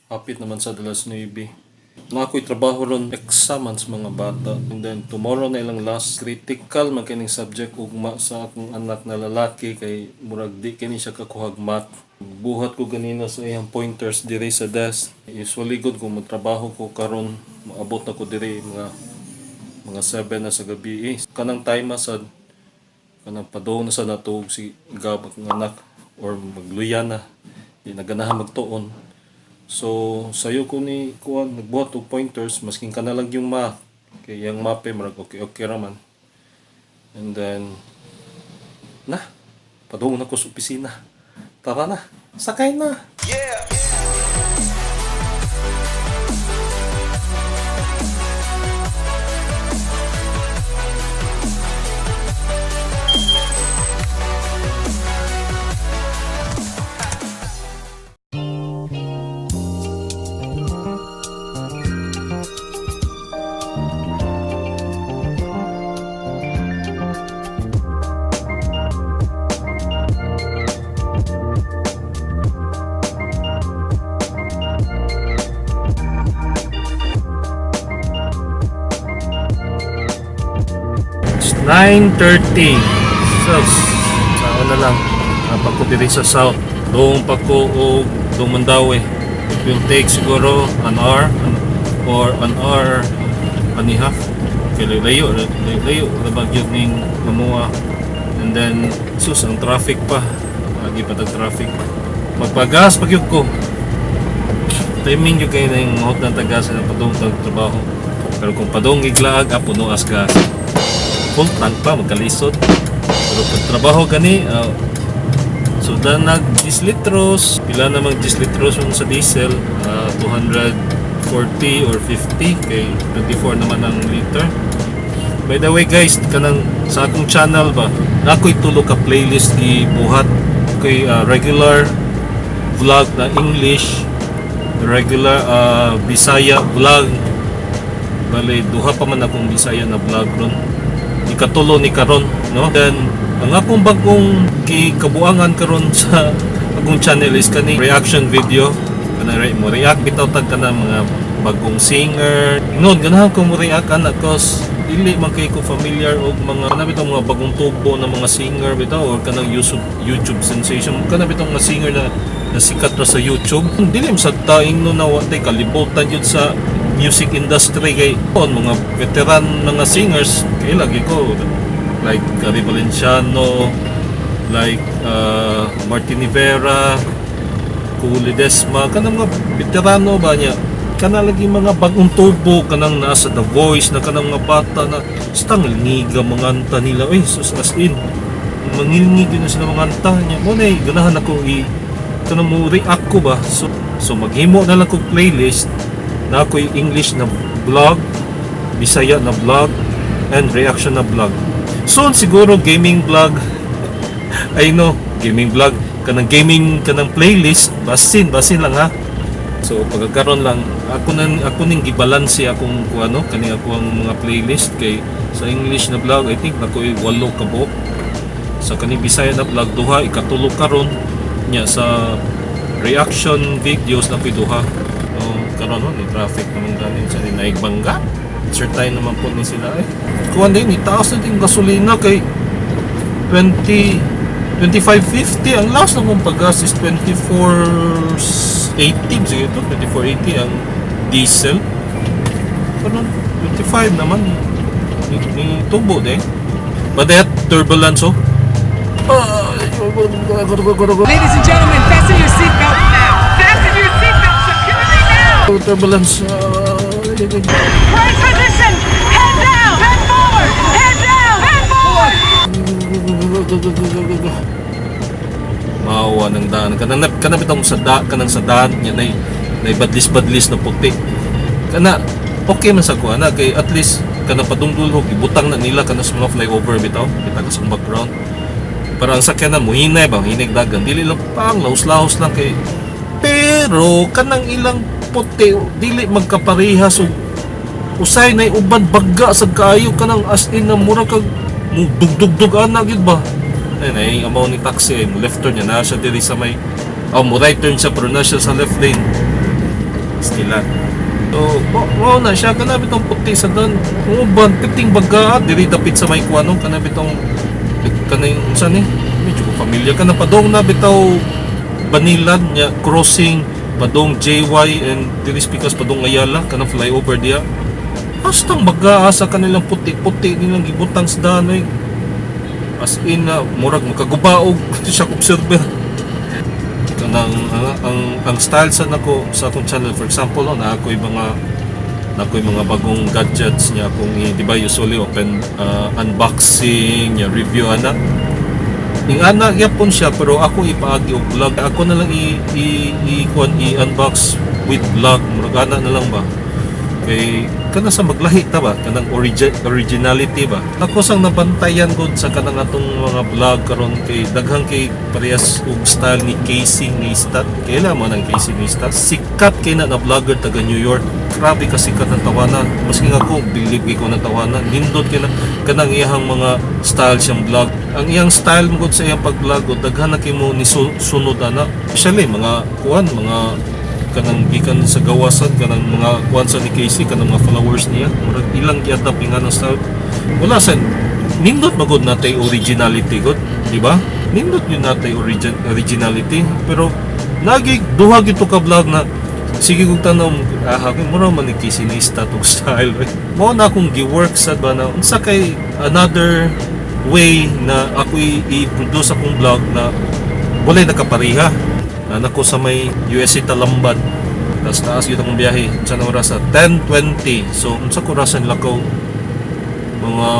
Hapit naman sa alas 9. Na ako'y trabaho ron, exam man sa mga bata. And then tomorrow na ilang last critical man kining subject ugma sa akong anak na lalaki kay murag di kini siya kakuhag math. Buhat ko ganina sa iyang pointers diri sa desk. Usually good kung magtrabaho ko karon, maabot na ko diri mga 7 na sa gabi eh. Kanang time sad kanang padung na sa natug si Gab akong anak or magluya na di na ganahan magtuon. So sayo ko ni kuan nagbuhat og pointers maskin kana lang yung math kay yang mape murag okay okay ra man. And then na padung na ko sa opisina. Tara na, sakay na. It's 9:30. So, saan na lang. Napa ko diri sa south. Doon pa ko og Dumandawi. It will take siguro an hour or an hour and a half. Kay layo, layo, layo, labag yun ning mamuha. And then, sus, ang traffic pa. Lagi pa tag traffic. Magpagas pag yun ko. Timing yun kayo na yung mahot ng tagas na padung tag trabaho. Pero kung padung iglaag, ah, puno as gas, full tank pa, magkalisod. Pero pag trabaho gani, so dan nag 10 litros, pila namang 10 litros yung sa diesel, 240 or 50 kay 24 naman ang liter. By the way guys, kanang sa akong channel ba, na ako'y tulo ka playlist gibuhat kay regular vlog na English, regular Bisaya vlog. Bale duha pa man akong Bisaya na vlog ron. Ikatulo ni karon, no? Then ang akong bagong gikabuangan karon sa akong channel is kani reaction video. Kana mo react bitaw tag kana mga bagong singer. Ingon ganahan ko mo react ana cause dili man kay ko familiar og mga kana bitaw mga bagong tubo na mga singer bitaw or kanang YouTube sensation, kana bitaw mga singer na nasikat ra sa YouTube. Dili man sad ta ingnon na wa tay kalibutan yun sa music industry kay on mga veteran mga singers kay lagi ko like Gary Valenciano, like Martin Rivera, Kuh Ledesma, kanang mga veterano ba niya. Kana lagi mga bagong tubo kanang nasa The Voice na kanang mga bata na stang ngiga mga anta nila, ay sus, as in mangilngig yun na sila mga anta niya mo na eh, ganahan ako i kanang mo react ko ba. So maghimo na lang kog playlist na ako'y English na vlog, Bisaya na vlog, and reaction na vlog. Soon siguro gaming vlog. I know, gaming vlog kanang gaming kanang playlist, basin basin lang ha. So pagkakaroon lang ako nan ako ning gibalanse akong kuano kani ako ang mga playlist kay sa English na vlog I think nakoy walo ka buok. Sa kaning Bisaya na vlog duha, ikatulo karon nya. Sa reaction videos nakoy duha. So karon no ni traffic naman ganin sa ni naig bangga. Sir tayo naman po ni sila eh. Kuan din ni taas na din gasolina kay 20 25.50 ang last na kong paggas is 24.80, sige ito 24.80 ang diesel. Pero 25 naman ni tubo de but that turbulence oh. Ladies and gentlemen, fasten your seatbelts now. Fasten your seatbelts securely now. Turbulence. Right position. Head down. Head forward. Head down. Head forward. Maawa ng daan kanang kanang bitong sa da kanang sa daan niya nay nay badlis-badlis na puti kana okay man sa kuha na kay at least kanang padungdulhog ibutang na nila kana sa mga flyover bitaw kita ka sa background para ang sakyanan mo hinay ba hinig dagan dili lang pang lahos-lahos lang kay pero kanang ilang puti dili magkaparehas og usay na uban bagga sa kaayo kanang as in na mura kag mo dugdugdug ana gyud ba. Ay na amaw ni taxi ay mo left turn niya na siya diri sa may, oh, mo right turn siya pero na siya sa left lane. Stilan. So, mo na siya kana bitong puti sa dan. Uban piting baga diri dapit sa may kuano kana bitong kanang unsa ni? Medyo ko familiar kana padong na bitaw Banilad nya crossing padong JY and diri speakers padong Ayala, kanang flyover diya. Hastang baga sa kanilang puti-puti nilang gibutang sa danoy. As in na murag makagubaog siya observer kanang ang style sa nako sa akong channel. For example, no, na ako'y mga bagong gadgets niya akong di ba usually open, unboxing niya, review ana, ing ana gyapon siya, pero ako ipaagi og vlog. Ako na lang i i, i, kuan, i-unbox with vlog, murag ana na lang ba, kay kana sa maglahi ta ba, kanang originality ba. Ako sang nabantayan gud sa kanang atong mga vlog karon kay daghang kay parehas og style ni Casey Neistat. Kaila mo nang Casey Neistat? Sikat kay na na vlogger taga New York. Grabe ka sikat ang tawana. Maski nga ako believe kay ko ng tawana. Nindot kay na kanang iyang mga style siyang vlog. Ang iyang style mo gud sa iyang pag-vlog gud, daghan na kay mo ni sunod ana, especially mga kuan, mga kanang gikan sa gawasan, kanang mga kuan sa ni Casey, kanang mga followers niya, murag ilang gi-adapt nga ng style. Wala sa nindot magod natay originality god, di ba? Nindot yun natay originality, pero nagi duha gito ka vlog na sige kong tanom, ah, mura man ni Casey Neistat og style. Mo na akong gi-work sa ba na unsa kay another way na ako i-produce akong vlog na walay nakapareha. Nana ko sa may USC Talamban. Tapos taas yun akong biyahe. Unsa na oras? 10:20. So, unsa ko orasan lakaw? Mga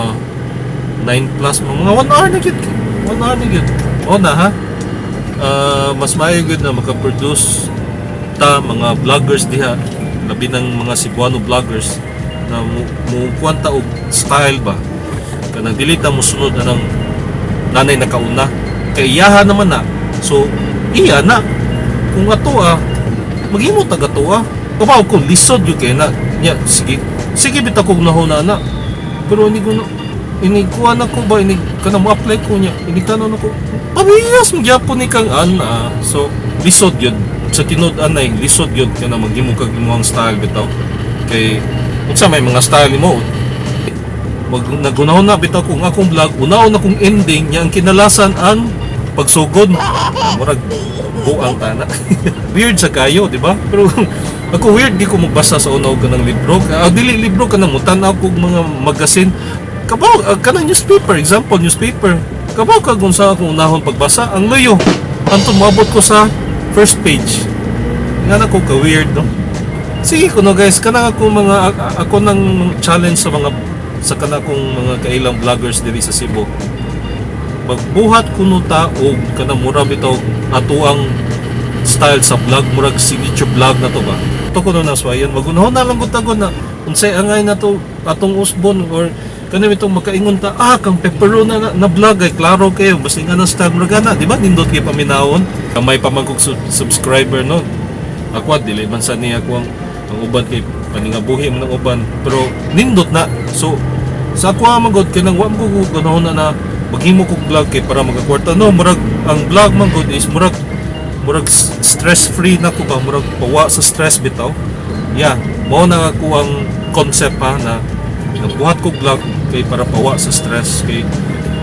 9 plus, mga 1 hour na gyud. 1 hour na gyud. O na ha? Ah, mas maayo gyud na makaproduce ta mga vloggers diha, labi ng mga Cebuano vloggers, na mo kuan ta og style ba, kanang dili ta mosunod anang nanay nakauna, kay iyaha naman na. So iya na kung ato, ah, maghimo tag ato, ah, kabaw ko lisod yun kay na nya. Sige, sige bitaw kog nahuna na, pero ini ko na ini kuha na ko ba, ini kanang mo apply ko niya, ini tanon ako parehas mo gyapon ni kang ana. So lisod yun sa tinud anay, lisod yun kana maghimo kag imong style bitaw, kay unsa may mga style nimo. Mag nagunahon na bitaw kung akong vlog, unaon akong ending niya ang kinalasan ang pagsugod. Ah, murag buang tana, weird sa kayo, di ba? Pero ako weird, di ko magbasa sa una og kanang libro. Ah, dili libro, kanang mutan-aw kog mga magazine, kabaw, ah, kanang newspaper, example newspaper, kabaw ka kung sa akong unahon pagbasa ang luyo anton moabot ko sa first page. Nga na ko ka weird, no? Sige kuno guys, kanang ako mga ako nang challenge sa mga sa kana kong mga kailang vloggers diri sa Cebu. Magbuhat kuno ta og kanang mura bitaw ato ang style sa vlog, murag signature vlog na to ba. To kuno na swayon, magunahon na lang gud tagon na unsay angay na to atong usbon or kanang itong makaingon ta, ah, kang pepero na vlog ay klaro kayo basta nga ng style murag ana, di ba? Nindot kay paminawon. Kamay pa man kog subscriber, no? Ako dili man sa niya ako ang uban kay paningabuhi man ang uban, pero nindot na. So sa ako man gud, kanang wa mo ko ganahon na na maghimo kog vlog kay para magakwarta, no? Murag ang vlog man gud is murag stress free na ko ba, murag pawa sa stress bitaw. Yeah, mao na ako ang concept ha, na nagbuhat ko vlog kay para pawa sa stress, kay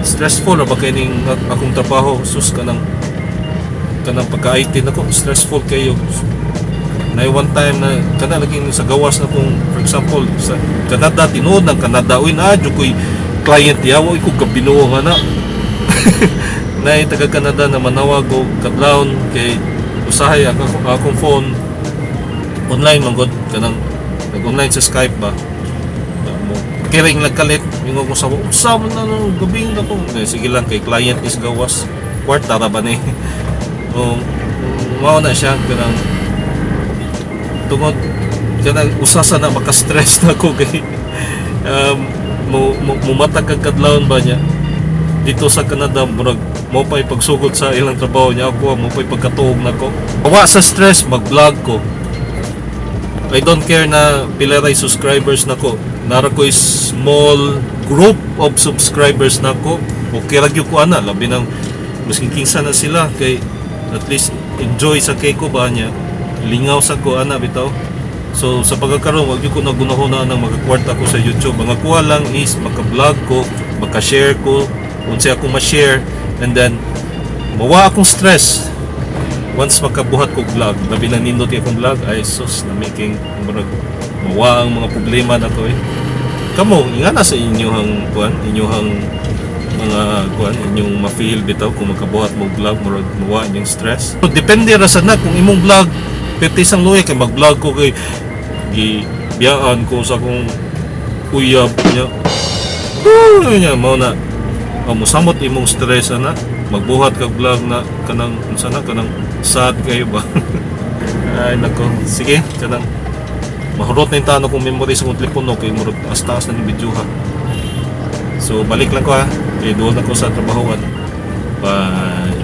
stressful ra ba kay ning akong trabaho. Sus, kanang pagka-IT nako, stressful kayo. Na one time na kana lagi sa gawas na kung for example sa Canada, tinuod ng Canada, uy, na jud ko'y client yawa ko kabinuo nga na na taga Canada na manawag og kadlawon, kay usahay ang akong phone online man gud, kanang nag-online sa Skype ba mo kiring nagkalit mingon ko sa unsa man na no gabi na ko. Eh, sige lang kay client is gawas, kwarta ra ba ni. O mao na siya, kanang tungod kanang usa sa na maka-stress na ko kay mo mumatag kag kadlawon ba niya dito sa Canada, murag mo pa ipagsugod sa ilang trabaho niya, ako mo pa ipagkatuog nako. Wa sa stress, mag-vlog ko. I don't care na pila ray subscribers nako. Nara ko small group of subscribers nako, okay ra gyud ko ana, labi nang maskin kinsa na sila, kay at least enjoy sa kay ko ba niya, lingaw sa ko ana bitaw. So sa pagkakaroon, wag ko nagunahon na nang magkakwarta ko sa YouTube. Ang akuha lang is maka-vlog ko, maka-share ko, unsay akong ma-share, and then mawa akong stress once makabuhat ko vlog. Labi na nindot akong vlog, ay sus, na making murag mawa ang mga problema na to eh. Kamo nga na sa inyong kuan, inyong mga kuan, inyong ma-feel bitaw kung makabuhat mo vlog, murag mawa inyong stress. So, depende ra sa na kung imong vlog pwede isang luya kay mag-vlog ko kay gibiyaan ko sa akong uyab niya. Woo, niya mao na. Oh, musamot imong stress ana, magbuhat kag vlog na kanang unsa na, kanang sad kayo ba. Ay nako, sige, kanang mahurot na yung tano kong memory sa kong telepono kay murag taas-taas na ni video ha. So balik lang ko ha, kay duol na ko sa trabahoan. Bye.